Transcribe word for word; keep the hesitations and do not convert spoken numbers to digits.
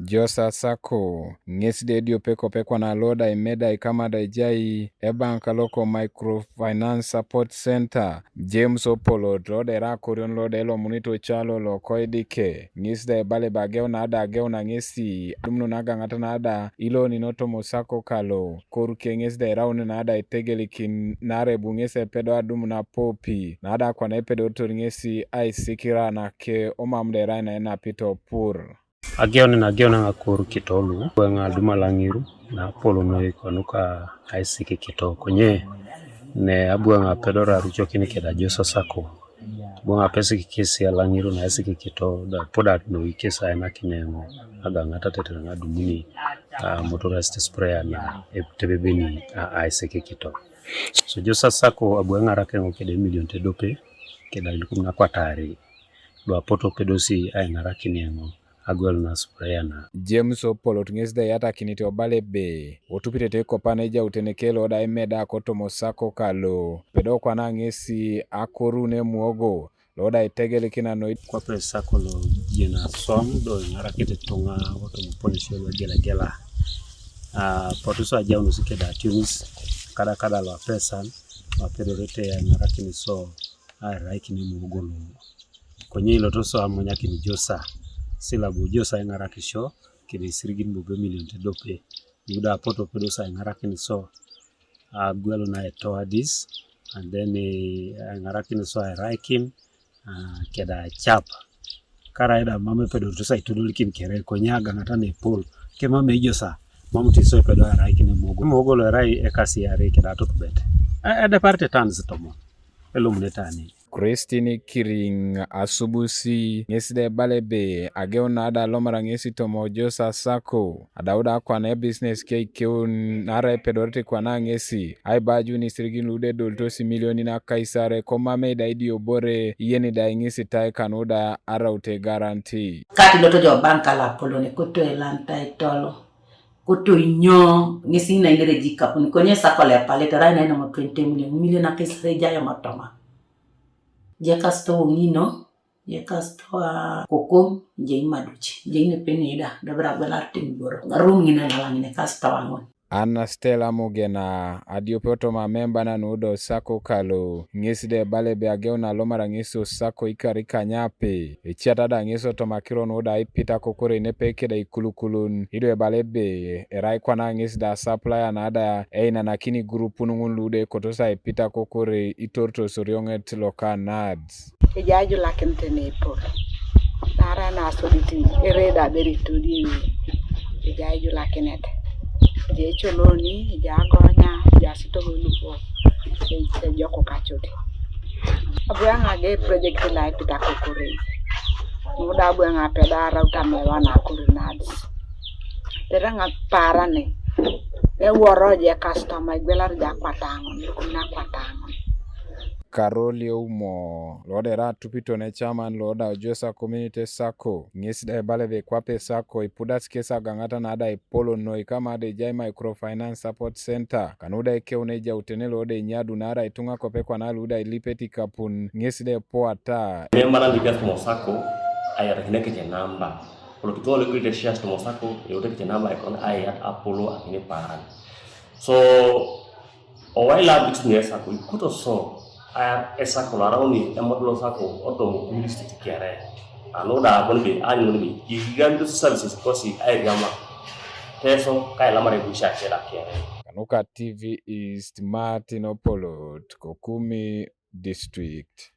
Josa Sacco ŋes da ediope kope kwana lo da imeda ikama da ejai ebank loko Microfinance Support Center. James Opolot lo da erai akorion lo da elomunit ocalo lo Koidike ŋes da ebala ebe ageuna da ageuna ŋesi adumuno agaŋat na da ilooni otomo Sacco kalo koruke ŋes da eraun na da itegelikin naarai abu ŋes epedo adumun apopi na da kwana epedoritor ŋesi aisikira nake omam da erai na enapit opur. Ageun na ageun aŋa koru kito lu, abu eŋa adum alaŋiru, na apolo noi kanuka aisik kito, konye ne abu eŋa apedor arucokin keda Josa Sacco. Abu eŋa apesik kesi alaŋiru na aisik kito, da podat noi kesi ainakin eŋo, agaŋata tetere ŋa adumuni, a, motorized sprayer na ep-, tebebeni, a, aisik kito. So Josa Sacco abu eŋarak eŋo kede emilion tedope, keda ilukum nakwatari, lu apoto pedosi aiŋarakin eŋo, agwel na sprayer na. James Opolot ŋes da eyatakinit obala ebe, otupitete kopa na ejautene ke lo da imeda kotomo Sacco kalo, pedo kwana ŋesi akorun emuogo, lo da itegelikin noi. Kwape Sacco lo jen aswam do iŋarakit ituŋa kotomo polisio lu egelegela. A, potu so ajaunos keda atunis, kada kada lo apesan, lo apedorete aiŋarakin so, airaikin emuogo lo. Konye iloto so amonyakin Josa, sila abu Josa iŋarakisio, kede isirigin bobo emilion tedope. Iuda apoto pedosi aiŋarakin so, agwel na etoadis, and then, eh, aiŋarakin so airaikin, ah, keda acap. Karaida mam epedorito sa itodolikin kere, konye agaŋata na epol, kemam Josa, mam tiso epedo airaikin emuogo. Emuogo lo erai ekasi iare keda atutubet. E-, edeparete tans tomon, elomunete ani. Christine Kiriŋ Asubusi ŋes da ebala ebe ageun na da alomar ŋesi tomo Josa Sacco, adau da kwana ebisines ke ikeun naarai epedorete kwana ŋesi aibajun isirigin lu da edolitosi imilionin akaisare komamei da idiobore iyeni da iŋisitai kanu da araut egaranti. Kati loto jo bank ala apolon koto elantai tolo. Koto inyo ŋesi ina inere jikapun konye Sacco lo epalit erai na inomo twenty million, million akaisare ejai emotoma. Je kasito woŋino, je kasito a kokom, je imaduc, je inepene ida, dobera gwelar tin boro. Rum ŋine lala ŋine kasito waŋun. Anna Stella Mugena, adiope otoma memba nanu do Sacco kalo, ŋes da ebala ebe ageun na alomar ŋes o Sacco ikar ikanyape, eciata da ŋes otoma akiro nu da ipita kokore nepe keda ikulukulun, ido ebala ebe, erai kwana ŋes da supplier na da einanakini gurupun ŋun lu da ekotos aipita kokore itortos orioŋet loka nads. Ejai ajulakin tene epol. Naarai nasodit ere da aberit todiewi. Ejai ajulakinet. Ejai ecoloni, ejai agonya, ejai asitogo lupo. E-, ejok kacut. Abu eŋa age project la epita kokorei. Nuda abu eŋa peda arauta mewa na korinadis. Tere ŋa parani. Eworo je customer igwelar je akwataŋon, lukum na akwataŋon. Karoli Oumo, lo da erai atupito ne chairman lo da Josa Community Sacco, ŋes da ebala ebe kwape Sacco ipudas kes agaŋata na da epolon noi kama da ejai Microfinance Support Center, kanu da ekeun ejautene lo da enyadu naarai ituŋa kope kwana lu da ilipet ikapun, ŋes da epuata. Memba na ligas mo Sacco, ayatakin ekece namba. Olokiton lo igirite shares tomo Sacco, eut ekece namba ekon ayat apolo akini paran. So, owai la abit ne Sacco, ikuto so, a, e Sacco lo arauni emodolo Sacco otomo district kere. Anu da akon be, anyun be, igan services kosi airiama. Teso, kailamare busha kera kere. Kanuka T V East, Martin Opolot, Kokumi District.